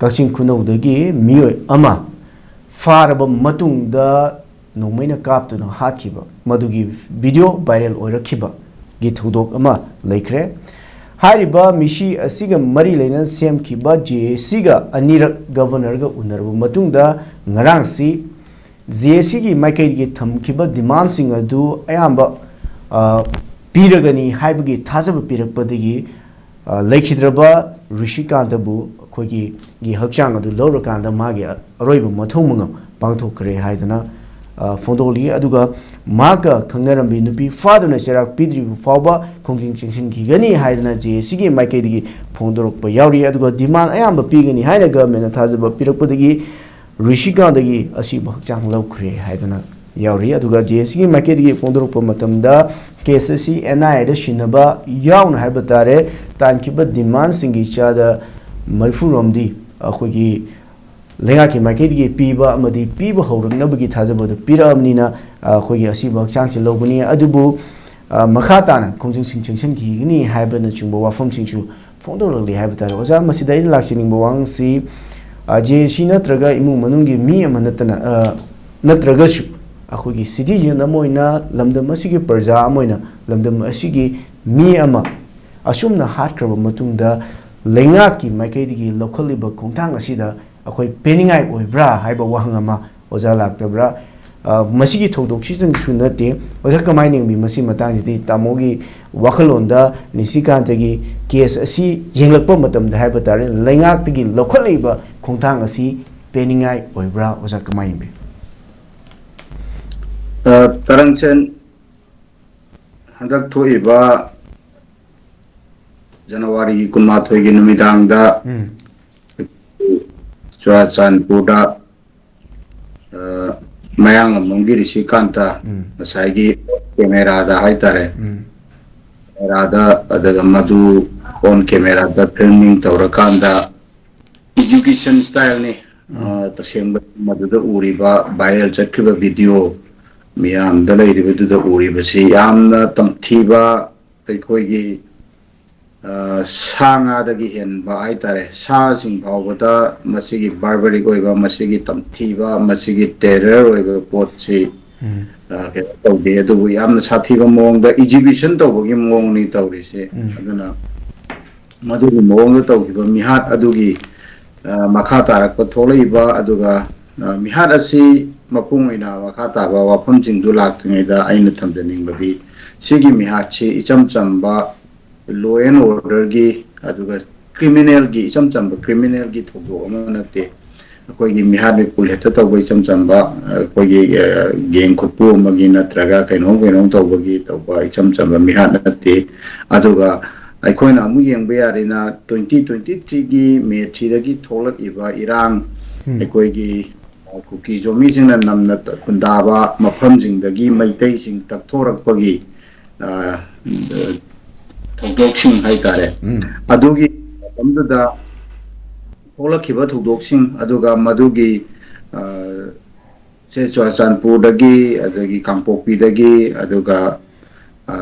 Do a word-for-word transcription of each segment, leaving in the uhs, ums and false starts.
ꯀꯛꯆꯤꯡ ꯈꯨꯅꯧꯗꯒꯤ ꯃꯤꯑꯣꯏ ꯑꯃ ꯐꯥꯔꯕ ꯃꯇꯨꯡꯗ ꯅꯣꯡꯃꯩꯅ ꯀꯥꯞꯇꯨꯅ ꯍꯥꯠꯈꯤꯕ, ꯃꯗꯨꯒꯤ ꯚꯤꯗꯤꯑꯣ ꯚꯥꯏꯔꯦꯜ ꯑꯣꯏꯔꯛꯈꯤꯕꯒꯤ ꯊꯧꯗꯣꯛ ꯑꯃ ꯂꯩꯈ꯭ꯔꯦ꯫ ꯍꯥꯏꯔꯤꯕ ꯃꯤꯁꯤ ꯑꯁꯤꯒ ꯃꯔꯤ ꯂꯩꯅꯅ ꯁꯦꯝꯈꯤꯕ ꯖꯦ ꯑꯦ ꯁꯤꯒ ꯑꯅꯤꯔꯛ ꯒꯕꯔꯅꯔꯒ ꯎꯅꯔꯕ ꯃꯇꯨꯡꯗ, ꯉꯔꯥꯡꯁꯤ ꯖꯦ ꯑꯦ ꯁꯤꯒꯤ ꯃꯥꯏꯀꯩꯗꯒꯤ ꯊꯝꯈꯤꯕ ꯗꯤꯃꯥꯟꯁꯤꯡ ꯑꯗꯨ ꯑꯌꯥꯝꯕ, ꯑ, ꯄꯤꯔꯒꯅꯤ ꯍꯥꯏꯕꯒꯤ ꯊꯥꯖꯕ ꯄꯤꯔꯛꯄꯗꯒꯤ, ꯑ, ꯂꯩꯈꯤꯗ꯭ꯔꯕ ꯔꯤꯁꯤꯀꯥꯟꯇꯕꯨ ꯑꯩꯈꯣꯏꯒꯤ, ꯒꯤ ꯍꯛꯆꯥꯡ ꯑꯗꯨ ꯂꯧꯔꯀꯥꯟꯗ ꯃꯥꯒꯤ ꯑꯔꯣꯏꯕ ꯃꯊꯧ ꯃꯉꯝ ꯄꯥꯡꯊꯣꯛꯈ꯭ꯔꯦ ꯍꯥꯏꯗꯅ, ꯑ, ꯐꯣꯡꯗꯣꯛꯂꯤ꯫ ꯑꯗꯨꯒ ꯃꯍꯥꯛꯀ ꯈꯪꯅꯔꯝꯕꯤ ꯅꯨꯄꯤ ꯐꯥꯗꯨꯅ ꯆꯩꯔꯥꯛ ꯄꯤꯗ꯭ꯔꯤꯕ ꯐꯥꯎꯕ ꯈꯣꯡꯖꯪ ꯆꯪꯁꯤꯟꯈꯤꯒꯅꯤ ꯍꯥꯏꯗꯅ ꯖꯦ ꯑꯦ ꯁꯤꯒꯤ ꯃꯥꯏꯀꯩꯗꯒꯤ ꯐꯣꯡꯗꯣꯔꯛꯄ ꯌꯥꯎꯔꯤ꯫ ꯑꯗꯨꯒ ꯗꯤꯃꯥꯟ ꯑꯌꯥꯝꯕ ꯄꯤꯒꯅꯤ ꯍꯥꯏꯅ ꯒꯚꯔꯟꯃꯦꯟꯅ ꯊꯥꯖꯕ ꯄꯤꯔꯛꯄꯗꯒꯤ ꯔꯤꯁꯤꯀꯥꯟꯇꯒꯤ ꯑꯁꯤꯕ ꯍꯛꯆꯥꯡ ꯂꯧꯈ꯭ꯔꯦ ꯍꯥꯏꯗꯅ ꯌꯥꯎꯔꯤ꯫ ꯑꯗꯨꯒ ꯖꯦ ꯑꯦ ꯁꯤꯒꯤ ꯃꯥꯏꯀꯩꯗꯒꯤ ꯐꯣꯡꯗꯣꯔꯛꯄ ꯃꯇꯝꯗ, ꯀꯦꯁ ꯑꯁꯤ ꯑꯦꯟ ꯑꯥꯏ ꯑꯦꯗ ꯁꯤꯟꯅꯕ ꯌꯥꯎꯅ ꯍꯥꯏꯕ ꯇꯥꯔꯦ, ꯇꯥꯟꯈꯤꯕ ꯗꯤꯃꯥꯟꯁꯤꯡꯒꯤ ꯆꯥꯗ ꯃꯔꯤꯐꯨ ꯔꯣꯝꯗꯤ ꯑꯩꯈꯣꯏꯒꯤ ꯂꯩꯉꯥꯛꯀꯤ ꯃꯥꯏꯀꯩꯗꯒꯤ ꯄꯤꯕ ꯑꯃꯗꯤ ꯄꯤꯕ ꯍꯧꯔꯛꯅꯕꯒꯤ ꯊꯥꯖꯕ ꯑꯗꯨ ꯄꯤꯔꯛꯑꯕꯅꯤꯅ, ꯑꯩꯈꯣꯏꯒꯤ ꯑꯁꯤꯕ ꯍꯛꯆꯥꯡꯁꯤ ꯂꯧꯒꯅꯤ꯫ ꯑꯗꯨꯕꯨ, ꯑ, ꯃꯈꯥ ꯇꯥꯅ ꯈꯣꯡꯖꯪꯁꯤꯡ ꯆꯪꯁꯤꯟꯈꯤꯒꯅꯤ ꯍꯥꯏꯕꯅꯆꯤꯡꯕ ꯋꯥꯐꯝꯁꯤꯡꯁꯨ ꯐꯣꯡꯗꯣꯔꯛꯂꯤ ꯍꯥꯏꯕ ꯇꯥꯔꯦ꯫ ꯑꯣꯖꯥ, ꯃꯁꯤꯗ ꯑꯩꯅ ꯂꯥꯛꯆꯅꯤꯡꯕ ꯋꯥꯍꯪꯁꯤ, ꯑ, ꯖꯦ ꯑꯦ ꯁꯤ ꯅꯠꯇ꯭ꯔꯒ ꯏꯃꯨꯡ ꯃꯅꯨꯡꯒꯤ ꯃꯤ ꯑꯃ ꯅꯠꯇꯅ, ꯑ, ꯅꯠꯇ꯭ꯔꯒꯁꯨ ꯑꯩꯈꯣꯏꯒꯤ ꯁꯤꯇꯤꯖꯦꯟ ꯑꯃ ꯑꯣꯏꯅ, ꯂꯝꯗꯝ ꯑꯁꯤꯒꯤ ꯄ꯭ꯔꯖꯥ ꯑꯃ ꯑꯣꯏꯅ, ꯂꯝꯗꯝ ꯑꯁꯤꯒꯤ ꯃꯤ ꯑꯃ ꯑꯁꯨꯝꯅ ꯍꯥꯠꯈ꯭ꯔꯕ ꯃꯇꯨꯡꯗ ꯂꯩꯉꯥꯛꯀꯤ ꯃꯥꯏꯀꯩꯗꯒꯤ ꯂꯧꯈꯠꯂꯤꯕ ꯈꯣꯡꯊꯥꯡ ꯑꯁꯤꯗ ꯑꯩꯈꯣꯏ ꯄꯦꯟꯅꯤꯡꯉꯥꯏ ꯑꯣꯏꯕ꯭ꯔꯥ ꯍꯥꯏꯕ ꯋꯥꯍꯪ ꯑꯃ ꯑꯣꯖꯥ ꯂꯥꯛꯇꯕ꯭ꯔꯥ? ꯑ, ꯃꯁꯤꯒꯤ ꯊꯧꯗꯣꯛꯁꯤꯗꯪꯁꯨ ꯅꯠꯇꯦ꯫ ꯑꯣꯖꯥ, ꯀꯃꯥꯏꯅ ꯌꯦꯡꯕꯤ ꯃꯁꯤ ꯃꯇꯥꯡꯁꯤꯗꯤ? ꯇꯥꯃꯣꯒꯤ ꯋꯥꯈꯜꯂꯣꯟꯗ ꯅꯤꯁꯤꯀꯥꯟꯇꯒꯤ ꯀꯦꯁ ꯑꯁꯤ ꯌꯦꯡꯂꯛꯄ ꯃꯇꯝꯗ ꯍꯥꯏꯕ ꯇꯥꯔꯦ, ꯂꯩꯉꯥꯛꯇꯒꯤ ꯂꯧꯈꯠꯂꯛꯏꯕ ꯈꯣꯡꯊꯥꯡ ꯑꯁꯤ ꯄꯦꯟꯅꯤꯡꯉꯥꯏ ꯑꯣꯏꯕ꯭ꯔꯥ? ꯑꯣꯖꯥ, ꯀꯃꯥꯏꯅ ꯌꯦꯡꯕꯤ? ꯑ, ꯇꯔꯪꯆꯟ, ꯍꯟꯗꯛ ꯊꯣꯛꯏꯕ ꯖꯅꯋꯥꯔꯤꯒꯤ ꯀꯨꯟꯃꯥꯊꯣꯏꯒꯤ ꯅꯨꯃꯤꯗꯥꯡꯗ ꯎꯝ꯫ ꯆꯨꯔꯥꯆꯥꯟꯄꯨꯔꯗ, ꯑ, ꯃꯌꯥꯡꯂꯝꯂꯣꯝꯒꯤ ꯔꯤꯁꯤꯀꯥꯟꯇ ꯎꯝ꯫ ꯉꯁꯥꯏꯒꯤ ꯀꯦꯃꯦꯔꯥꯗ ꯍꯥꯏꯇꯥꯔꯦ, ꯎꯝ꯫ ꯀꯦꯃꯦꯔꯥꯗ, ꯑꯗꯨꯒ ꯃꯗꯨ ꯑꯣꯟ ꯀꯦꯃꯦꯔꯥꯗ ꯐꯤꯜꯃꯤꯡ ꯇꯧꯔꯀꯥꯟꯗ, ꯏꯖꯨꯀꯦꯁꯟ ꯁ꯭ꯇꯥꯏꯜꯅꯤ꯫ ꯎꯝ꯫ ꯑ, ꯇꯁꯦꯡꯕ ꯃꯗꯨꯗ ꯎꯔꯤꯕ ꯚꯥꯏꯔꯦꯜ ꯆꯠꯈꯤꯕ ꯚꯤꯗꯤꯑꯣ ꯃꯤꯌꯥꯝꯗ ꯂꯩꯔꯤꯕꯗꯨꯗ ꯎꯔꯤꯕꯁꯤ ꯌꯥꯝꯅ ꯇꯝꯊꯤꯕ, ꯑꯩꯈꯣꯏꯒꯤ ꯑ, ꯁꯥ ꯉꯥꯗꯒꯤ ꯍꯦꯟꯕ ꯍꯥꯏꯇꯥꯔꯦ, ꯁꯥꯁꯤꯡ ꯐꯥꯎꯕꯗ ꯃꯁꯤꯒꯤ barbaric ꯑꯣꯏꯕ, ꯃꯁꯤꯒꯤ ꯇꯝꯊꯤꯕ, ꯃꯁꯤꯒꯤ terror ꯑꯣꯏꯕ ꯄꯣꯠꯁꯤ, ꯑ, ꯀꯩꯅꯣ ꯇꯧꯗꯦ꯫ ꯑꯗꯨꯕꯨ ꯌꯥꯝꯅ ꯁꯥꯊꯤꯕ ꯃꯑꯣꯡꯗ exhibition ꯇꯧꯕꯒꯤ ꯃꯑꯣꯡꯅꯤ ꯇꯧꯔꯤꯁꯦ꯫ ꯑꯗꯨꯅ ꯃꯗꯨꯒꯤ ꯃꯑꯣꯡꯗ ꯇꯧꯈꯤꯕ ꯃꯤꯍꯥꯠ ꯑꯗꯨꯒꯤ, ꯑ, ꯃꯈꯥ ꯇꯥꯔꯛꯄ ꯊꯣꯛꯂꯛꯏꯕ, ꯑꯗꯨꯒ, ꯑ, ꯃꯤꯍꯥꯠ ꯑꯁꯤ ꯃꯄꯨꯡ ꯑꯣꯏꯅ ꯃꯈꯥ ꯇꯥꯕ ꯋꯥꯐꯝꯁꯤꯡꯗꯨ ꯂꯥꯛꯇ꯭ꯔꯤꯉꯩꯗ ꯑꯩꯅ ꯊꯝꯖꯅꯤꯡꯕꯗꯤ, ꯁꯤꯒꯤ ꯃꯤꯍꯥꯠꯁꯤ ꯏꯆꯝ ꯆꯝꯕ law and orderꯒꯤ, ꯑꯗꯨꯒ criminalꯒꯤ, ꯏꯆꯝ ꯆꯝꯕ criminalꯒꯤ ꯊꯧꯗꯣꯛ ꯑꯃ ꯅꯠꯇꯦ꯫ ꯑꯩꯈꯣꯏꯒꯤ ꯃꯤꯍꯥꯠ ꯃꯤꯄꯨꯟ ꯍꯦꯛꯇ ꯇꯧꯕ ꯏꯆꯝ ꯆꯝꯕ, ꯑꯩꯈꯣꯏꯒꯤ, ꯑ, gang ꯈꯨꯠꯄꯨ ꯑꯃꯒꯤ ꯅꯠꯇ꯭ꯔꯒ ꯀꯩꯅꯣꯝ ꯀꯩꯅꯣꯝ ꯇꯧꯕꯒꯤ ꯇꯧꯕ ꯏꯆꯝ ꯆꯝꯕ ꯃꯤꯍꯥꯠ ꯅꯠꯇꯦ꯫ ꯑꯗꯨꯒ ꯑꯩꯈꯣꯏꯅ ꯑꯃꯨꯛ ꯌꯦꯡꯕ ꯌꯥꯔꯤꯅ, twenty twenty threeꯒꯤ May threeꯗꯒꯤ ꯊꯣꯛꯂꯛꯏꯕ ꯏꯔꯥꯡ, ꯑꯩꯈꯣꯏꯒꯤ, ꯑ, ꯀꯨꯀꯤ ꯖꯣꯃꯤꯁꯤꯡꯅ ꯅꯝꯅ ꯈꯨꯟꯗꯥꯕ ꯃꯐꯝꯁꯤꯡꯗꯒꯤ ꯃꯩꯇꯩꯁꯤꯡ ꯇꯛꯊꯣꯔꯛꯄꯒꯤ, ꯑ, ꯊꯧꯗꯣꯛꯁꯤꯡ ꯍꯥꯏꯇꯥꯔꯦ꯫ ꯑꯗꯨꯒꯤ ꯃꯇꯝꯗꯨꯗ ꯊꯣꯛꯂꯛꯈꯤꯕ ꯊꯧꯗꯣꯛꯁꯤꯡ, ꯑꯗꯨꯒ ꯃꯗꯨꯒꯤ, ꯑ, ꯁꯦ ꯆꯨꯔꯆꯥꯟꯄꯨꯔꯗꯒꯤ, ꯑꯗꯒꯤ ꯀꯥꯡꯄꯣꯛꯄꯤꯗꯒꯤ, ꯑꯗꯨꯒ, ꯑ,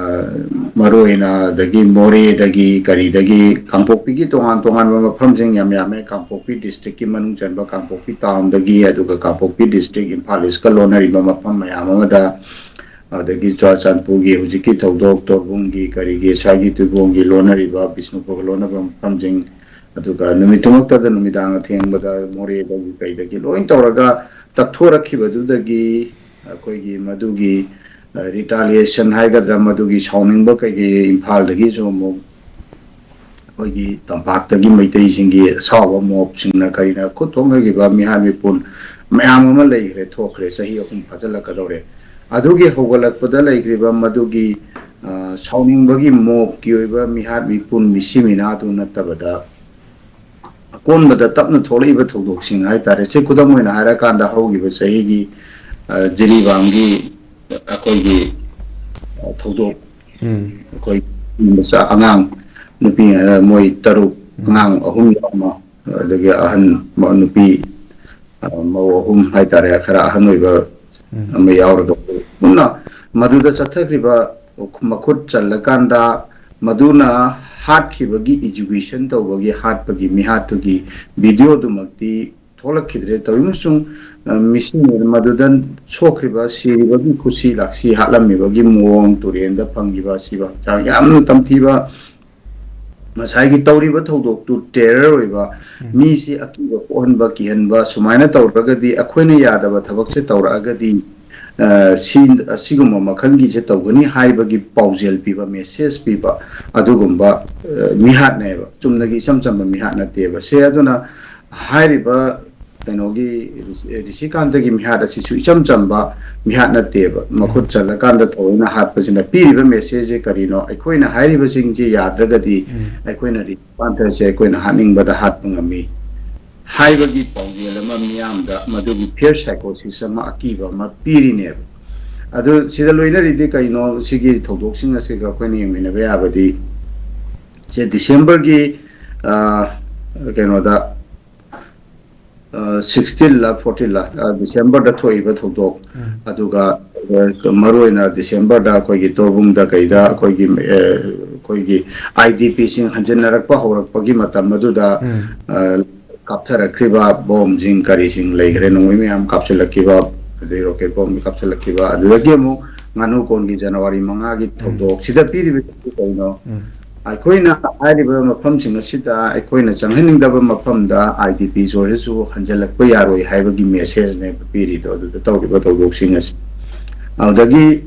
ꯃꯔꯨ ꯑꯣꯏꯅ ꯑꯗꯒꯤ ꯃꯣꯔꯦꯗꯒꯤ, ꯀꯔꯤꯗꯒꯤ, ꯀꯥꯡꯄꯣꯛꯄꯤꯒꯤ ꯇꯣꯉꯥꯟ ꯇꯣꯉꯥꯟꯕ ꯃꯐꯝꯁꯤꯡ ꯌꯥꯝ ꯌꯥꯝꯃꯦ꯫ ꯀꯥꯡꯄꯣꯛꯄꯤ districtꯀꯤ ꯃꯅꯨꯡ ꯆꯟꯕ ꯀꯥꯡꯄꯣꯛꯄꯤ townꯗꯒꯤ, ꯑꯗꯨꯒ ꯀꯥꯡꯄꯣꯛꯄꯤ district, ꯏꯝꯐꯥꯜ Eastꯀ ꯂꯣꯟꯅꯔꯤꯕ ꯃꯐꯝ ꯃꯌꯥꯝ ꯑꯃꯗ, ꯑꯗꯒꯤ ꯆꯨꯔꯆꯥꯟꯄꯨꯔꯒꯤ ꯍꯧꯖꯤꯛꯀꯤ ꯊꯧꯗꯣꯛ, ꯇꯣꯔꯕꯨꯡꯒꯤ, ꯀꯔꯤꯒꯤ, ꯁ꯭ꯋꯥꯏꯒꯤ ꯇꯨꯏꯕꯣꯡꯒꯤ ꯂꯣꯟꯅꯔꯤꯕ, ꯕꯤꯁꯅꯨꯄꯨꯔꯒ ꯂꯣꯟꯅꯕ ꯃꯐꯝꯁꯤꯡ, ꯑꯗꯨꯒ ꯅꯨꯃꯤꯠꯇꯨꯃꯛꯇꯗ ꯅꯨꯃꯤꯗꯥꯡ ꯑꯊꯦꯡꯕꯗ ꯃꯣꯔꯦꯗꯒꯤ ꯀꯩꯗꯒꯤ ꯂꯣꯏ ꯇꯧꯔꯒ ꯇꯛꯊꯣꯔꯛꯈꯤꯕꯗꯨꯗꯒꯤ ꯑꯩꯈꯣꯏꯒꯤ ꯃꯗꯨꯒꯤ, ꯑ, retaliation ꯍꯥꯏꯒꯗ꯭ꯔꯥ, ꯃꯗꯨꯒꯤ ꯁꯥꯎꯅꯤꯡꯕ ꯀꯩꯀꯩ ꯏꯝꯐꯥꯜꯗꯒꯤꯁꯨ ꯑꯃꯨꯛ ꯑꯩꯈꯣꯏꯒꯤ ꯇꯝꯄꯥꯛꯇꯒꯤ ꯃꯩꯇꯩꯁꯤꯡꯒꯤ ꯑꯁꯥꯎꯕ ꯃꯣꯞꯁꯤꯡꯅ ꯀꯔꯤꯅ ꯈꯨꯠ ꯊꯣꯛꯅꯈꯤꯕ ꯃꯤꯍꯥꯠ ꯃꯤꯄꯨꯟ ꯃꯌꯥꯝ ꯑꯃ ꯂꯩꯈ꯭ꯔꯦ, ꯊꯣꯛꯈ꯭ꯔꯦ, ꯆꯍꯤ ꯑꯍꯨꯝ ꯐꯥꯖꯤꯜꯂꯛꯀꯗꯧꯔꯦ꯫ ꯑꯗꯨꯒꯤ ꯍꯧꯒꯠꯂꯛꯄꯗ ꯂꯩꯈ꯭ꯔꯤꯕ ꯃꯗꯨꯒꯤ, ꯑ, ꯁꯥꯎꯅꯤꯡꯕꯒꯤ ꯃꯣꯞꯀꯤ ꯑꯣꯏꯕ ꯃꯤꯍꯥꯠ ꯃꯤꯄꯨꯟ ꯃꯤꯁꯤ ꯃꯤꯅꯥꯗꯨ ꯅꯠꯇꯕꯗ, ꯑꯀꯣꯟꯕꯗ ꯇꯞꯅ ꯊꯣꯛꯂꯛꯏꯕ ꯊꯧꯗꯣꯛꯁꯤꯡ ꯍꯥꯏꯇꯥꯔꯦ꯫ ꯁꯤ ꯈꯨꯗꯝ ꯑꯣꯏꯅ ꯍꯥꯏꯔꯀꯥꯟꯗ, ꯍꯧꯈꯤꯕ ꯆꯍꯤꯒꯤ, ꯑ, ꯖꯤꯔꯤꯕꯥꯝꯒꯤ ꯑꯩꯈꯣꯏꯒꯤ, ꯑ, ꯊꯧꯗꯣꯛ, ꯑꯩꯈꯣꯏ ꯃꯆꯥ ꯑꯉꯥꯡ ꯅꯨꯄꯤ, ꯑ, ꯃꯣꯏ ꯇꯔꯨꯛ, ꯑꯉꯥꯡ ꯑꯍꯨꯝ ꯌꯥꯎꯅ, ꯑꯗꯒꯤ ꯑꯍꯟ ꯃ-, ꯅꯨꯄꯤ, ꯑ, ꯃꯧ ꯑꯍꯨꯝ ꯍꯥꯏꯇꯥꯔꯦ, ꯈꯔ ꯑꯍꯟ ꯑꯣꯏꯕ ꯑꯃ ꯌꯥꯎꯔꯒ ꯄꯨꯟꯅ ꯃꯗꯨꯗ ꯆꯠꯊꯈ꯭ꯔꯤꯕ ꯃꯈꯨꯠ ꯆꯜꯂꯀꯥꯟꯗ, ꯃꯗꯨꯅ ꯍꯥꯠꯈꯤꯕꯒꯤ, education ꯇꯧꯕꯒꯤ ꯍꯥꯠꯄꯒꯤ ꯃꯤꯍꯥꯠꯇꯨꯒꯤ video ꯗꯨꯃꯛꯇꯤ ꯊꯣꯛꯂꯛꯈꯤꯗ꯭ꯔꯦ꯫ ꯇꯧꯏ ꯑꯃꯁꯨꯡ, ꯑ, ꯃꯤꯁꯤꯡ ꯃꯗꯨꯗ ꯁꯣꯛꯈ꯭ꯔꯤꯕ, ꯁꯤꯔꯤꯕꯒꯤ ꯈꯨꯠꯁꯤ ꯂꯥꯛꯁꯤ, ꯍꯥꯠꯂꯝꯃꯤꯕꯒꯤ ꯃꯑꯣꯡ, ꯇꯨꯔꯦꯟꯗ ꯐꯪꯈꯤꯕ, ꯑꯁꯤꯕ ꯍꯛꯆꯥꯡ ꯌꯥꯝꯅ ꯇꯝꯊꯤꯕ, ꯉꯁꯥꯏꯒꯤ ꯇꯧꯔꯤꯕ ꯊꯧꯗꯣꯛꯇꯨ terror ꯑꯣꯏꯕ, ꯎꯝ꯫ ꯃꯤꯁꯤ ꯑꯀꯤꯕ ꯄꯣꯛꯍꯟꯕ, ꯀꯤꯍꯟꯕ, ꯁꯨꯃꯥꯏꯅ ꯇꯧꯔꯒꯗꯤ, ꯑꯩꯈꯣꯏꯅ ꯌꯥꯗꯕ ꯊꯕꯛꯁꯦ ꯇꯧꯔꯛꯑꯒꯗꯤ, ꯑ, ꯁꯤ, ꯑꯁꯤꯒꯨꯝꯕ ꯃꯈꯜꯒꯤꯁꯦ ꯇꯧꯒꯅꯤ ꯍꯥꯏꯕꯒꯤ ꯄꯥꯎꯖꯦꯜ ꯄꯤꯕ, message ꯄꯤꯕ, ꯑꯗꯨꯒꯨꯝꯕ, ꯑ, ꯃꯤꯍꯥꯠꯅꯦꯕ꯫ ꯆꯨꯝꯅꯒꯤ ꯏꯆꯝ ꯆꯝꯕ ꯃꯤꯍꯥꯠ ꯅꯠꯇꯦꯕ꯫ ꯁꯦ, ꯑꯗꯨꯅ ꯍꯥꯏꯔꯤꯕ ꯀꯩꯅꯣꯒꯤ ꯔꯤꯁꯤ-, ꯔꯤꯁꯤꯀꯥꯟꯇꯒꯤ ꯃꯤꯍꯥꯠ ꯑꯁꯤꯁꯨ ꯏꯆꯝ ꯆꯝꯕ ꯃꯤꯍꯥꯠ ꯅꯠꯇꯦꯕ꯫ ꯃꯈꯨꯠ ꯆꯜꯂꯀꯥꯟꯗ ꯊꯑꯣꯏꯅ ꯍꯥꯠꯄꯁꯤꯅ ꯄꯤꯔꯤꯕ message ꯁꯦ ꯀꯔꯤꯅꯣ? ꯑꯩꯈꯣꯏꯅ ꯍꯥꯏꯔꯤꯕꯁꯤꯡꯁꯦ ꯌꯥꯗ꯭ꯔꯒꯗꯤ ꯎꯝ꯫ ꯑꯩꯈꯣꯏꯅ ꯔꯤꯁꯤꯀꯥꯟꯇꯁꯦ ꯑꯩꯈꯣꯏꯅ ꯍꯥꯠꯅꯤꯡꯕꯗ ꯍꯥꯠꯄ ꯉꯝꯃꯤ ꯍꯥꯏꯕꯒꯤ ꯄꯥꯎꯖꯦꯜ ꯑꯃ ꯃꯤꯌꯥꯝꯗ, ꯃꯗꯨꯒꯤ fear psychosis ꯑꯃ, ꯑꯀꯤꯕ ꯑꯃ ꯄꯤꯔꯤꯅꯦꯕ꯫ ꯑꯗꯨ ꯁꯤꯗ ꯂꯣꯏꯅꯔꯤꯗꯤ ꯀꯩꯅꯣ? ꯁꯤꯒꯤ ꯊꯧꯗꯣꯛꯁꯤꯡ ꯑꯁꯤꯒ ꯑꯩꯈꯣꯏꯅ ꯌꯦꯡꯃꯤꯟꯅꯕ ꯌꯥꯕꯗꯤ, ꯁꯦ December ꯒꯤ, ꯑ, ꯀꯩꯅꯣꯗ, ꯑ, sixteen ꯂ fourteen ꯂ, ꯑ, December ꯗ ꯊꯣꯛꯏꯕ ꯊꯧꯗꯣꯛ, ꯎꯝ꯫ ꯑꯗꯨꯒ, ꯑ, ꯃꯔꯨꯑꯣꯏꯅ December ꯗ ꯑꯩꯈꯣꯏꯒꯤ ꯇꯣꯔꯕꯨꯡꯗ ꯀꯩꯗ ꯑꯩꯈꯣꯏꯒꯤ, ꯑ, ꯑꯩꯈꯣꯏꯒꯤ I D P ꯁꯤꯡ ꯍꯟꯖꯤꯟꯅꯔꯛꯄ ꯍꯧꯔꯛꯄꯒꯤ ꯃꯇꯝ ꯑꯗꯨꯗ, ꯎꯝ꯫ ꯑ, ꯀꯥꯞꯊꯔꯛꯈ꯭ꯔꯤꯕ ꯕꯣꯝꯁꯤꯡ ꯀꯔꯤꯁꯤꯡ ꯂꯩꯈ꯭ꯔꯦ, ꯅꯣꯡꯃꯩ ꯃꯌꯥꯝ ꯀꯥꯞꯁꯤꯜꯂꯛꯈꯤꯕ, ꯑꯗꯩ rocket bomb ꯀꯥꯞꯁꯤꯜꯂꯛꯈꯤꯕ, ꯑꯗꯨꯗꯒꯤ ꯑꯃꯨꯛ ꯉꯥꯅꯨ ꯀꯣꯟꯒꯤ ꯖꯅꯋꯥꯔꯤ ꯃꯉꯥꯒꯤ ꯎꯝ꯫ ꯊꯧꯗꯣꯛꯁꯤꯗ ꯄꯤꯔꯤꯕꯁꯤ ꯀꯩꯅꯣ? ꯎꯝ꯫ ꯑꯩꯈꯣꯏꯅ ꯍꯥꯏꯔꯤꯕ ꯃꯐꯝꯁꯤꯡ ꯑꯁꯤꯗ ꯑꯩꯈꯣꯏꯅ ꯆꯪꯍꯟꯅꯤꯡꯗꯕ ꯃꯐꯝꯗ I D Ps ꯑꯣꯏꯔꯁꯨ ꯍꯟꯖꯤꯜꯂꯛꯄ ꯌꯥꯔꯣꯏ ꯍꯥꯏꯕꯒꯤ message ꯅꯦꯕ ꯄꯤꯔꯤꯗꯣ, ꯑꯗꯨꯗ ꯇꯧꯔꯤꯕ ꯊꯧꯗꯣꯛꯁꯤꯡ ꯑꯁꯤ꯫ ꯑꯗꯨꯗꯒꯤ,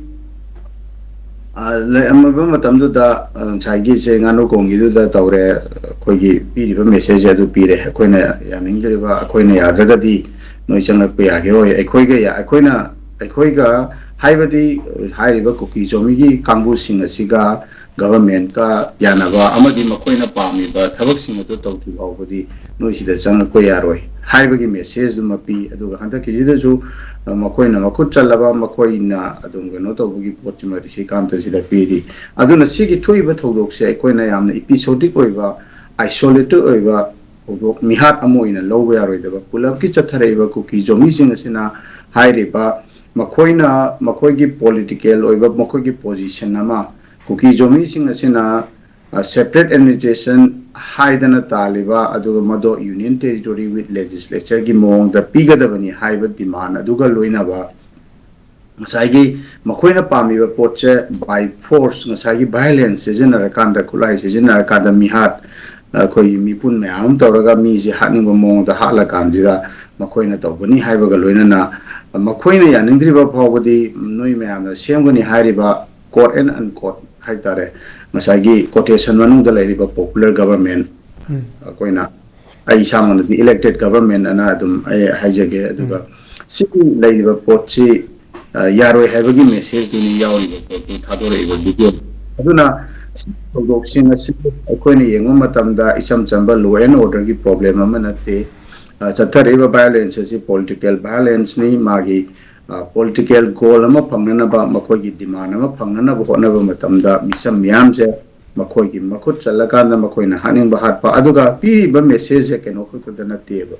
ꯑ, ꯂꯩꯔꯝꯃꯤꯕ ꯃꯇꯝꯗꯨꯗ, ꯑ, ꯉꯁꯥꯏꯒꯤꯁꯦ ꯉꯥꯅꯨ ꯀꯣꯡꯒꯤꯗꯨꯗ ꯇꯧꯔꯦ, ꯑꯩꯈꯣꯏꯒꯤ ꯄꯤꯔꯤꯕ message ꯑꯗꯨ ꯄꯤꯔꯦ꯫ ꯑꯩꯈꯣꯏꯅ ꯌꯥꯅꯤꯡꯗ꯭ꯔꯤꯕ, ꯑꯩꯈꯣꯏꯅ ꯌꯥꯗ꯭ꯔꯒꯗꯤ ꯅꯣꯏ ꯆꯪꯂꯛꯄ ꯌꯥꯈꯤꯔꯣꯏ꯫ ꯑꯩꯈꯣꯏꯒ ꯌꯥ-, ꯑꯩꯈꯣꯏꯅ, ꯑꯩꯈꯣꯏꯒ ꯍꯥꯏꯕꯗꯤ, ꯍꯥꯏꯔꯤꯕ ꯀꯨꯀꯤ ꯆꯣꯃꯤꯒꯤ ꯀꯥꯡꯕꯨꯁꯤꯡ ꯑꯁꯤꯒ government ꯀ ꯌꯥꯅꯕ ꯑꯃꯗꯤ ꯃꯈꯣꯏꯅ ꯄꯥꯝꯃꯤꯕ ꯊꯕꯛꯁꯤꯡ ꯑꯗꯨ ꯇꯧꯗ꯭ꯔꯤ ꯐꯥꯎꯕꯗꯤ ꯅꯣꯏ ꯁꯤꯗ ꯆꯪꯂꯛꯄ ꯌꯥꯔꯣꯏ ꯍꯥꯏꯕꯒꯤ message ꯗꯨꯃ ꯄꯤ꯫ ꯑꯗꯨꯒ ꯍꯟꯗꯛꯀꯤꯁꯤꯗꯁꯨ, ꯑ, ꯃꯈꯣꯏꯅ ꯃꯈꯨꯠ ꯆꯜꯂꯕ, ꯃꯈꯣꯏꯅ ꯑꯗꯨꯝ ꯀꯩꯅꯣ ꯇꯧꯕꯒꯤ ꯄꯣꯠꯁꯤꯃ ꯔꯤꯁꯤꯀꯥꯟꯇꯁꯤꯗ ꯄꯤꯔꯤ꯫ ꯑꯗꯨꯅ ꯁꯤꯒꯤ ꯊꯣꯛꯏꯕ ꯊꯧꯗꯣꯛꯁꯦ ꯑꯩꯈꯣꯏꯅ ꯌꯥꯝꯅ episodic ꯑꯣꯏꯕ, isolated ꯑꯣꯏꯕ ꯊꯧꯗꯣꯛ ꯃꯤꯍꯥꯠ ꯑꯃ ꯑꯣꯏꯅ ꯂꯧꯕ ꯌꯥꯔꯣꯏꯗꯕ꯫ ꯄꯨꯂꯞꯀꯤ ꯆꯠꯊꯔꯛꯏꯕ ꯀꯨꯀꯤ ꯖꯣꯃꯤꯁꯤꯡ ꯑꯁꯤꯅ ꯍꯥꯏꯔꯤꯕ ꯃꯈꯣꯏꯅ ꯃꯈꯣꯏꯒꯤ political ꯑꯣꯏꯕ ꯃꯈꯣꯏꯒꯤ position ꯑꯃ, ꯀꯨꯀꯤ ꯖꯣꯃꯤꯁꯤꯡ ꯑꯁꯤꯅ separate administration ꯍꯥꯏꯗꯅ ꯇꯥꯜꯂꯤꯕ, ꯑꯗꯨꯒ ꯃꯗꯣ Union Territory with Legislatureꯒꯤ ꯃꯑꯣꯡꯗ ꯄꯤꯒꯗꯕꯅꯤ ꯍꯥꯏꯕ demand ꯑꯗꯨꯒ ꯂꯣꯏꯅꯕ, ꯉꯁꯥꯏꯒꯤ ꯃꯈꯣꯏꯅ ꯄꯥꯝꯃꯤꯕ ꯄꯣꯠꯁꯦ by force, ꯉꯁꯥꯏꯒꯤ violence ꯁꯤꯖꯤꯟꯅꯔꯀꯥꯟꯗ, ꯈꯨꯠꯂꯥꯏ ꯁꯤꯖꯤꯟꯅꯔꯀꯥꯟꯗ, ꯃꯤꯍꯥꯠ, ꯑꯩꯈꯣꯏꯒꯤ ꯃꯤꯄꯨꯟ ꯃꯌꯥꯝ ꯑꯃ ꯇꯧꯔꯒ ꯃꯤꯁꯦ ꯍꯥꯠꯅꯤꯡꯕ ꯃꯑꯣꯡꯗ ꯍꯥꯠꯂꯀꯥꯟꯁꯤꯗ ꯃꯈꯣꯏꯅ ꯇꯧꯒꯅꯤ ꯍꯥꯏꯕꯒ ꯂꯣꯏꯅꯅ, ꯃꯈꯣꯏꯅ ꯌꯥꯅꯤꯡꯗ꯭ꯔꯤꯕ ꯐꯥꯎꯕꯗꯤ ꯅꯣꯏ ꯃꯌꯥꯝꯅ ꯁꯦꯝꯒꯅꯤ ꯍꯥꯏꯔꯤꯕ quote and unquote ꯍꯥꯏꯇꯥꯔꯦ, ꯉꯁꯥꯏꯒꯤ quotation ꯃꯅꯨꯡꯗ ꯂꯩꯔꯤꯕ popular government, ꯑꯩꯈꯣꯏꯅ, ꯑꯩ ꯏꯁꯥꯃꯛꯅꯗꯤ elected government ꯑꯅ ꯑꯗꯨꯝ ꯑꯩ ꯍꯥꯏꯖꯒꯦ꯫ ꯑꯗꯨꯒ ꯁꯤꯒꯤ ꯂꯩꯔꯤꯕ ꯄꯣꯠꯁꯤ ꯌꯥꯔꯣꯏ ꯍꯥꯏꯕꯒꯤ messageꯗꯨꯅꯤ ꯌꯥꯎꯔꯤꯕ ꯄꯣꯠꯇꯨ ꯊꯥꯗꯣꯔꯛꯏꯕ video꯫ ꯑꯗꯨꯅ ꯊꯧꯗꯣꯛꯁꯤꯡ ꯑꯁꯤ ꯑꯩꯈꯣꯏꯅ ꯌꯦꯡꯕ ꯃꯇꯝꯗ ꯏꯆꯝ ꯆꯝꯕ law and orderꯒꯤ problem ꯑꯃ ꯅꯠꯇꯦ꯫ ꯆꯠꯊꯔꯛꯏꯕ violence ꯑꯁꯤ political violenceꯅꯤ꯫ ꯃꯥꯒꯤ political goal ꯑꯃ ꯐꯪꯅꯅꯕ, ꯃꯈꯣꯏꯒꯤ demand ꯑꯃ ꯐꯪꯅꯅꯕ ꯍꯣꯠꯅꯕ ꯃꯇꯝꯗ ꯃꯤꯆꯝ ꯃꯤꯌꯥꯝꯁꯦ ꯃꯈꯣꯏꯒꯤ ꯃꯈꯨꯠ ꯆꯜꯂꯀꯥꯟꯗ ꯃꯈꯣꯏꯅ ꯍꯥꯠꯅꯤꯡꯕ ꯍꯥꯠꯄ꯫ ꯑꯗꯨꯒ ꯄꯤꯔꯤꯕ messageꯁꯦ ꯀꯩꯅꯣ ꯈꯛꯇꯗ ꯅꯠꯇꯦꯕ꯫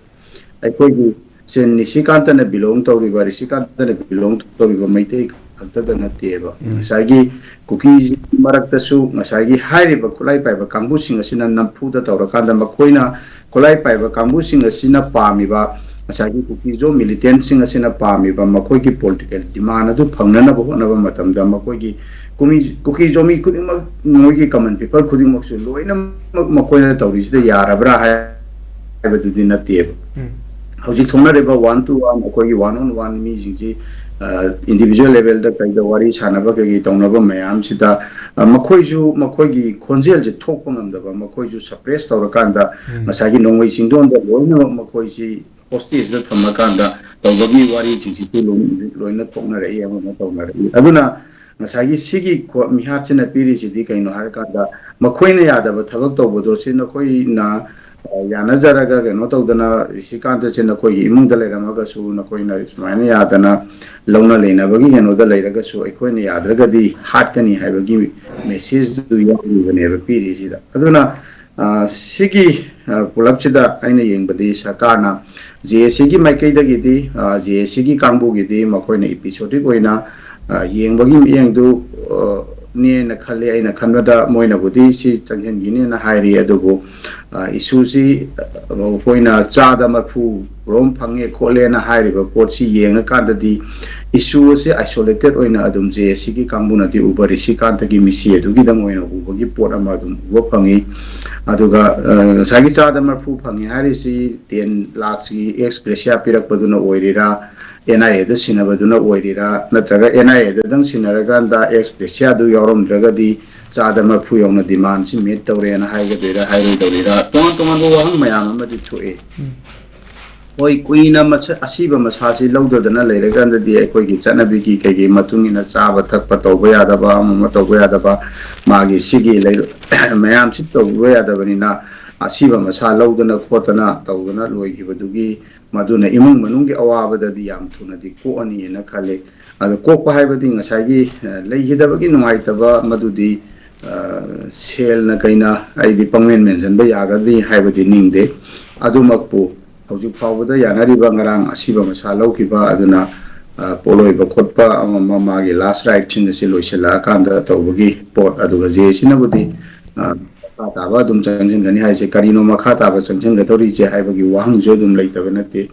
ꯑꯩꯈꯣꯏꯒꯤ ꯁꯦ ꯅꯤꯁꯤꯀꯥꯟꯇꯅ belong ꯇꯧꯔꯤꯕ, ꯔꯤꯁꯤꯀꯥꯟꯇꯅ belong ꯇꯧꯔꯤꯕ ꯃꯩꯇꯩ ꯈꯛꯇꯗ ꯅꯠꯇꯦꯕ꯫ ꯉꯁꯥꯏꯒꯤ ꯀꯨꯀꯤ ꯃꯔꯛꯇꯁꯨ ꯉꯁꯥꯏꯒꯤ ꯍꯥꯏꯔꯤꯕ ꯈꯨꯠꯂꯥꯏ ꯄꯥꯏꯕ ꯀꯥꯡꯕꯨꯁꯤꯡ ꯑꯁꯤꯅ ꯅꯝꯐꯨꯗ ꯇꯧꯔꯀꯥꯟꯗ ꯃꯈꯣꯏꯅ, ꯈꯨꯠꯂꯥꯏ ꯄꯥꯏꯕ ꯀꯥꯡꯕꯨꯁꯤꯡ ꯑꯁꯤꯅ ꯄꯥꯝꯃꯤꯕ, ꯉꯁꯥꯏꯒꯤ ꯀꯨꯀꯤꯖꯣ militantꯁꯤꯡ ꯑꯁꯤꯅ ꯄꯥꯝꯃꯤꯕ ꯃꯈꯣꯏꯒꯤ political demand ꯑꯗꯨ ꯐꯪꯅꯅꯕ ꯍꯣꯠꯅꯕ ꯃꯇꯝꯗ ꯃꯈꯣꯏꯒꯤ ꯀꯨꯃꯤ-, ꯀꯨꯀꯤꯖꯣ ꯃꯤ ꯈꯨꯗꯤꯡꯃꯛ, ꯃꯣꯏꯒꯤ common people ꯈꯨꯗꯤꯡꯃꯛꯁꯨ ꯂꯣꯏꯅꯃꯛ ꯃꯈꯣꯏꯅ ꯇꯧꯔꯤꯁꯤꯗ ꯌꯥꯔꯕ꯭ꯔꯥ ꯍꯥꯏꯕꯗꯨꯗꯤ ꯅꯠꯇꯦꯕ꯫ ꯍꯧꯖꯤꯛ ꯊꯣꯛꯅꯔꯤꯕ one to one, ꯑꯩꯈꯣꯏꯒꯤ one on one ꯃꯤꯁꯤꯡꯁꯤ, individual levelꯗ ꯀꯩꯗ ꯋꯥꯔꯤ ꯁꯥꯟꯅꯕ ꯀꯩꯀꯩ ꯇꯧꯅꯕ ꯃꯌꯥꯝꯁꯤꯗ, ꯃꯈꯣꯏꯁꯨ ꯃꯈꯣꯏꯒꯤ ꯈꯣꯟꯖꯦꯜꯁꯦ ꯊꯣꯛꯄ ꯉꯝꯗꯕ, ꯃꯈꯣꯏꯁꯨ suppress ꯇꯧꯔꯀꯥꯟꯗ ꯉꯁꯥꯏꯒꯤ ꯅꯣꯡꯃꯩ ꯆꯤꯡꯗꯣꯟꯗ ꯂꯣꯏꯅꯃꯛ ꯃꯈꯣꯏꯁꯤ hostageꯗ ꯊꯝꯃꯀꯥꯟꯗ ꯇꯧꯕꯒꯤ ꯋꯥꯔꯤꯁꯤꯡꯁꯤꯁꯨ ꯂꯣꯏ-, ꯂꯣꯏꯅ ꯊꯣꯛꯅꯔꯛꯏ ꯑꯃꯅ ꯇꯧꯅꯔꯛꯏ꯫ ꯑꯗꯨꯅ ꯉꯁꯥꯏꯒꯤ ꯁꯤꯒꯤ ꯈꯣ-, ꯃꯤꯍꯥꯠꯁꯤꯅ ꯄꯤꯔꯤꯁꯤꯗꯤ ꯀꯩꯅꯣ ꯍꯥꯏꯔꯀꯥꯟꯗ, ꯃꯈꯣꯏꯅ ꯌꯥꯗꯕ ꯊꯕꯛ ꯇꯧꯕꯗꯣ ꯁꯤ ꯅꯈꯣꯏꯅ, ꯑ, ꯌꯥꯅꯖꯔꯒ ꯀꯩꯅꯣ ꯇꯧꯗꯅ, ꯔꯤꯁꯤꯀꯥꯟꯇꯁꯦ ꯅꯈꯣꯏꯒꯤ ꯏꯃꯨꯡꯗ ꯂꯩꯔꯝꯃꯒꯁꯨ ꯅꯈꯣꯏꯅ ꯁꯨꯃꯥꯏꯅ ꯌꯥꯗꯅ ꯂꯧꯅ ꯂꯩꯅꯕꯒꯤ ꯀꯩꯅꯣꯗ ꯂꯩꯔꯒꯁꯨ ꯑꯩꯈꯣꯏꯅ ꯌꯥꯗ꯭ꯔꯒꯗꯤ ꯍꯥꯠꯀꯅꯤ ꯍꯥꯏꯕꯒꯤ messageꯗꯨ ꯌꯥꯎꯔꯤꯕꯅꯦꯕ ꯄꯤꯔꯤꯁꯤꯗ꯫ ꯑꯗꯨꯅ, ꯑ, ꯁꯤꯒꯤ, ꯑ, ꯄꯨꯂꯞꯁꯤꯗ ꯑꯩꯅ ꯌꯦꯡꯕꯗꯤ ꯁꯔꯀꯥꯔꯅ JACꯒꯤ ꯃꯥꯏꯀꯩꯗꯒꯤꯗꯤ, ꯑ, JACꯒꯤ ꯀꯥꯡꯕꯨꯒꯤꯗꯤ ꯃꯈꯣꯏꯅ episodic ꯑꯣꯏꯅ, ꯑ, ꯌꯦꯡꯕꯒꯤ ꯃꯤꯠꯌꯦꯡꯗꯨ, ꯑ, ꯅꯦꯅ ꯈꯜꯂꯤ꯫ ꯑꯩꯅ ꯈꯟꯕꯗ ꯃꯣꯏꯅꯕꯨꯗꯤ ꯁꯤ ꯆꯪꯁꯤꯟꯈꯤꯅꯦꯅ ꯍꯥꯏꯔꯤ, ꯑꯗꯨꯕꯨ, ꯑ, ꯏꯁꯨꯁꯤ, ꯑ, ꯑꯩꯈꯣꯏꯅ ꯆꯥꯗ ꯃꯔꯐꯨ ꯔꯣꯝ ꯐꯪꯉꯦ ꯈꯣꯠꯂꯦꯅ ꯍꯥꯏꯔꯤꯕ ꯄꯣꯠꯁꯤ ꯌꯦꯡꯉꯀꯥꯟꯗꯗꯤ ꯏꯁꯨ ꯑꯁꯤ ꯑꯥꯏꯁꯣꯂꯦꯇꯦꯠ ꯑꯣꯏꯅ ꯑꯗꯨꯝ ꯖꯦ ꯑꯦꯁ ꯁꯤꯒꯤ ꯀꯥꯡꯕꯨꯅꯗꯤ ꯎꯕ, ꯔꯤꯁꯤꯀꯥꯟꯇꯒꯤ ꯃꯤꯁꯤ ꯑꯗꯨꯒꯤꯗꯪ ꯑꯣꯏꯅ ꯎꯕꯒꯤ ꯄꯣꯠ ꯑꯃ ꯑꯗꯨꯝ ꯎꯕ ꯐꯪꯉꯤ꯫ ꯑꯗꯨꯒ, ꯑ, ꯉꯁꯥꯏꯒꯤ ꯆꯥꯗ ꯃꯔꯐꯨ ꯐꯪꯉꯦ ꯍꯥꯏꯔꯤꯁꯤ ꯇꯦꯟ ꯂꯥꯛꯁꯤ ꯑꯦꯛꯁ ꯒ꯭ꯔꯦꯁꯤꯌꯥ ꯄꯤꯔꯛꯄꯗꯨꯅ ꯑꯣꯏꯔꯤꯔꯥ, ꯑꯦꯟ ꯑꯥꯏ ꯑꯦꯗ ꯁꯤꯟꯅꯕꯗꯨꯅ ꯑꯣꯏꯔꯤꯔꯥ, ꯅꯠꯇ꯭ꯔꯒ ꯑꯦꯟ ꯑꯥꯏ ꯑꯦꯗꯗꯪ ꯁꯤꯟꯅꯔꯀꯥꯟꯗ ꯑꯦꯛꯁ ꯒ꯭ꯔꯦꯁꯤꯌꯥꯗꯨ ꯌꯥꯎꯔꯝꯗ꯭ꯔꯒꯗꯤ ꯆꯥꯗ ꯃꯔꯐꯨ ꯌꯧꯅ ꯗꯤꯃꯥꯟꯁꯤ ꯃꯤꯠ ꯇꯧꯔꯦꯅ ꯍꯥꯏꯒꯗꯣꯏꯔꯥ ꯍꯥꯏꯔꯣꯏꯗꯧꯔꯤꯔꯥ, ꯇꯣꯉꯥꯟ ꯇꯣꯉꯥꯟꯕ ꯋꯥꯍꯪ ꯃꯌꯥꯝ ꯑꯃꯗꯤ ꯊꯣꯛꯑꯦ꯫ ꯍꯣꯏ, ꯀꯨꯏꯅ ꯃꯁ-, ꯑꯁꯤꯕ ꯃꯁꯥꯁꯤ ꯂꯧꯗꯗꯅ ꯂꯩꯔꯀꯥꯟꯗꯗꯤ ꯑꯩꯈꯣꯏꯒꯤ ꯆꯠꯅꯕꯤꯒꯤ ꯀꯩꯒꯤ ꯃꯇꯨꯡ ꯏꯟꯅ ꯆꯥꯕ ꯊꯛꯄ ꯇꯧꯕ ꯌꯥꯗꯕ, ꯑꯃ ꯑꯃ ꯇꯧꯕ ꯌꯥꯗꯕ, ꯃꯥꯒꯤ ꯁꯤꯒꯤ ꯂꯩ-, ꯃꯌꯥꯝꯁꯤ ꯇꯧꯕ ꯌꯥꯗꯕꯅꯤꯅ ꯑꯁꯤꯕ ꯃꯁꯥ ꯂꯧꯗꯅ ꯈꯣꯠꯇꯅ ꯇꯧꯗꯅ ꯂꯣꯏꯈꯤꯕꯗꯨꯒꯤ ꯃꯗꯨꯅ ꯏꯃꯨꯡ ꯃꯅꯨꯡꯒꯤ ꯑꯋꯥꯕꯗꯗꯤ ꯌꯥꯝ ꯊꯨꯅꯗꯤ ꯀꯣꯛꯑꯅꯤꯅ ꯈꯜꯂꯤ꯫ ꯑꯗꯣ ꯀꯣꯛꯄ ꯍꯥꯏꯕꯗꯤ ꯉꯁꯥꯏꯒꯤ, ꯑ, ꯂꯩꯈꯤꯗꯕꯒꯤ ꯅꯨꯡꯉꯥꯏꯇꯕ ꯃꯗꯨꯗꯤ, ꯑ, ꯁꯦꯜꯅ ꯀꯩꯅ ꯑꯩꯗꯤ ꯄꯪꯃꯦꯟ ꯃꯦꯟꯁꯤꯟꯕ ꯌꯥꯒꯗ꯭ꯔꯤ ꯍꯥꯏꯕꯗꯤ ꯅꯤꯡꯗꯦ꯫ ꯑꯗꯨꯃꯛꯄꯨ ꯍꯧꯖꯤꯛ ꯐꯥꯎꯕꯗ ꯌꯥꯅꯔꯤꯕ ꯉꯔꯥꯡ ꯑꯁꯤꯕ ꯃꯁꯥ ꯂꯧꯈꯤꯕ ꯑꯗꯨꯅ, ꯑ, ꯄꯣꯠꯂꯣꯏꯕ ꯈꯣꯠꯄ ꯑꯃ ꯑꯃ ꯃꯥꯒꯤ ꯂꯥꯁ ꯔꯥꯏꯠꯁꯤꯡ ꯑꯁꯤ ꯂꯣꯏꯁꯤꯜꯂꯛꯑꯀꯥꯟꯗ ꯇꯧꯕꯒꯤ ꯄꯣꯠ ꯑꯗꯨꯒ ꯖꯦ ꯑꯦꯁ ꯁꯤꯅꯕꯨꯗꯤ, ꯑ, ꯃꯈꯥ ꯇꯥꯕ ꯑꯗꯨꯝ ꯆꯪꯁꯤꯟꯒꯅꯤ ꯍꯥꯏꯁꯦ꯫ ꯀꯔꯤꯅꯣ ꯃꯈꯥ ꯇꯥꯕ ꯆꯪꯁꯤꯟꯒꯗꯧꯔꯤꯁꯦ ꯍꯥꯏꯕꯒꯤ ꯋꯥꯍꯪꯁꯨ ꯑꯗꯨꯝ ꯂꯩꯇꯕ ꯅꯠꯇꯦ꯫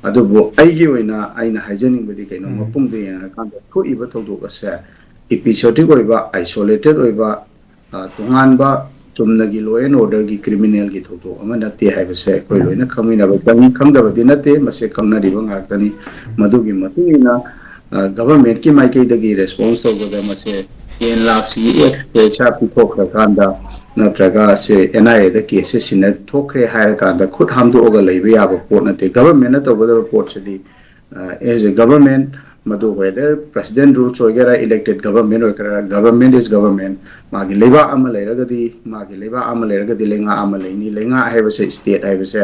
ꯑꯗꯨꯕꯨ ꯑꯩꯒꯤ ꯑꯣꯏꯅ ꯑꯩꯅ ꯍꯥꯏꯖꯅꯤꯡꯕꯗꯤ ꯀꯩꯅꯣ, ꯎꯝ꯫ ꯃꯄꯨꯡꯗ ꯌꯦꯡꯉꯀꯥꯟꯗ ꯊꯣꯛꯏꯕ ꯊꯧꯗꯣꯛ ꯑꯁꯦ episodic ꯑꯣꯏꯕ, isolated ꯑꯣꯏꯕ, ꯑ, ꯇꯣꯉꯥꯟꯕ ꯆꯨꯝꯅꯒꯤ law and orderꯒꯤ criminalꯒꯤ ꯊꯧꯗꯣꯛ ꯑꯃ ꯅꯠꯇꯦ ꯍꯥꯏꯕꯁꯦ ꯑꯩꯈꯣꯏ ꯎꯝ꯫ ꯂꯣꯏꯅ ꯈꯪꯃꯤꯟꯅꯕ ꯆꯪꯉꯤ꯫ ꯈꯪꯗꯕꯗꯤ ꯅꯠꯇꯦ, ꯃꯁꯦ ꯈꯪꯅꯔꯤꯕ ꯉꯥꯛꯇꯅꯤ꯫ ꯃꯗꯨꯒꯤ ꯃꯇꯨꯡ ꯏꯟꯅ, ꯑ, governmentꯀꯤ ꯃꯥꯏꯀꯩꯗꯒꯤ response ꯇꯧꯕꯗ ꯃꯁꯦ ꯇꯦꯟ ꯂꯥꯛꯁꯤꯒꯤ ꯑꯦꯛꯁ ꯄꯩꯁꯥ ꯄꯤꯊꯣꯛꯈ꯭ꯔꯀꯥꯟꯗ ꯅꯠꯇ꯭ꯔꯒ ꯁꯦ ꯑꯦꯟ ꯑꯥꯏ ꯑꯦꯗ ꯀꯦꯁꯁꯦ ꯁꯤꯟꯅ ꯊꯣꯛꯈ꯭ꯔꯦ ꯍꯥꯏꯔꯀꯥꯟꯗ ꯈꯨꯠ ꯍꯥꯝꯗꯣꯛꯑꯒ ꯂꯩꯕ ꯌꯥꯕ ꯄꯣꯠ ꯅꯠꯇꯦ꯫ Governmentꯅ ꯇꯧꯒꯗꯕ ꯄꯣꯠꯁꯤꯗꯤ, ꯑ, as a government, ꯃꯗꯨ whether president rules ꯑꯣꯏꯒꯦꯔꯥ, elected government ꯑꯣꯏꯒꯦꯔꯥ, government is government꯫ ꯃꯥꯒꯤ ꯂꯩꯕꯥꯛ ꯑꯃ ꯂꯩꯔꯒꯗꯤ, ꯃꯥꯒꯤ ꯂꯩꯕꯥꯛ ꯑꯃ ꯂꯩꯔꯒꯗꯤ ꯂꯩꯉꯥꯛ ꯑꯃ ꯂꯩꯅꯤ꯫ ꯂꯩꯉꯥꯛ ꯍꯥꯏꯕꯁꯦ, state ꯍꯥꯏꯕꯁꯦ,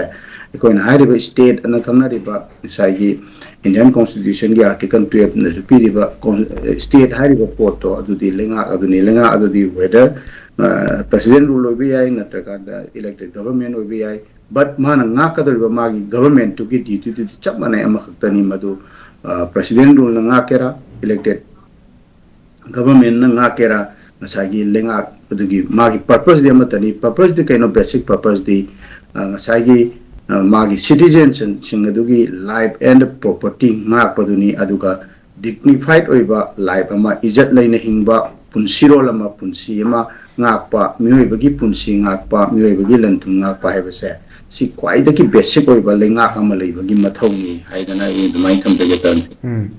ꯑꯩꯈꯣꯏꯅ ꯍꯥꯏꯔꯤꯕ state ꯑꯅ ꯈꯪꯅꯔꯤꯕ ꯉꯁꯥꯏꯒꯤ Indian Constitutionꯒꯤ Article twelveꯅꯁꯨ ꯄꯤꯔꯤꯕ con-, state ꯍꯥꯏꯔꯤꯕ ꯄꯣꯠꯇꯣ ꯑꯗꯨꯗꯤ ꯂꯩꯉꯥꯛ ꯑꯗꯨꯅꯤ꯫ ꯂꯩꯉꯥꯛ ꯑꯗꯨꯗꯤ whether, ꯑ, president rule ꯑꯣꯏꯕ ꯌꯥꯏ, ꯅꯠꯇ꯭ꯔꯀꯥꯟꯗ elected government ꯑꯣꯏꯕ ꯌꯥꯏ, but ꯃꯥꯅ ꯉꯥꯛꯀꯗꯧꯔꯤꯕ ꯃꯥꯒꯤ governmentꯇꯨꯒꯤ dutyꯗꯨꯗꯤ ꯆꯞ ꯃꯥꯟꯅꯩ, ꯑꯃꯈꯛꯇꯅꯤ꯫ ꯃꯗꯨ, ꯑ, president ruleꯅ ꯉꯥꯛꯀꯦꯔꯥ, elected governmentꯅ ꯉꯥꯛꯀꯦꯔꯥ, ꯉꯁꯥꯏꯒꯤ ꯂꯩꯉꯥꯛ ꯑꯗꯨꯒꯤ ꯃꯥꯒꯤ purposeꯗꯤ ꯑꯃꯠꯇꯅꯤ꯫ Purposeꯗꯤ ꯀꯩꯅꯣ? Basic purposeꯗꯤ, ꯑ, ꯉꯁꯥꯏꯒꯤ, ꯑ, ꯃꯥꯒꯤ citizenꯁꯤꯡ ꯑꯗꯨꯒꯤ life and property ꯉꯥꯛꯄꯗꯨꯅꯤ꯫ ꯑꯗꯨꯒ dignified ꯑꯣꯏꯕ life ꯑꯃ, ꯏꯖꯠ ꯂꯩꯅ ꯍꯤꯡꯕ ꯄꯨꯟꯁꯤꯔꯣꯜ ꯑꯃ, ꯄꯨꯟꯁꯤ ꯑꯃ ꯉꯥꯛꯄ, ꯃꯤꯑꯣꯏꯕꯒꯤ ꯄꯨꯟꯁꯤ ꯉꯥꯛꯄ, ꯃꯤꯑꯣꯏꯕꯒꯤ ꯂꯟ ꯊꯨꯝ ꯉꯥꯛꯄ ꯍꯥꯏꯕꯁꯦ, ꯁꯤ ꯈ꯭ꯋꯥꯏꯗꯒꯤ basic ꯑꯣꯏꯕ ꯂꯩꯉꯥꯛ ꯑꯃ ꯂꯩꯕꯒꯤ ꯃꯊꯧꯅꯤ ꯍꯥꯏꯗꯅ ꯑꯩ ꯑꯗꯨꯃꯥꯏꯅ ꯊꯝꯖꯒꯦ, ꯇꯔꯟ꯫ ꯎꯝ꯫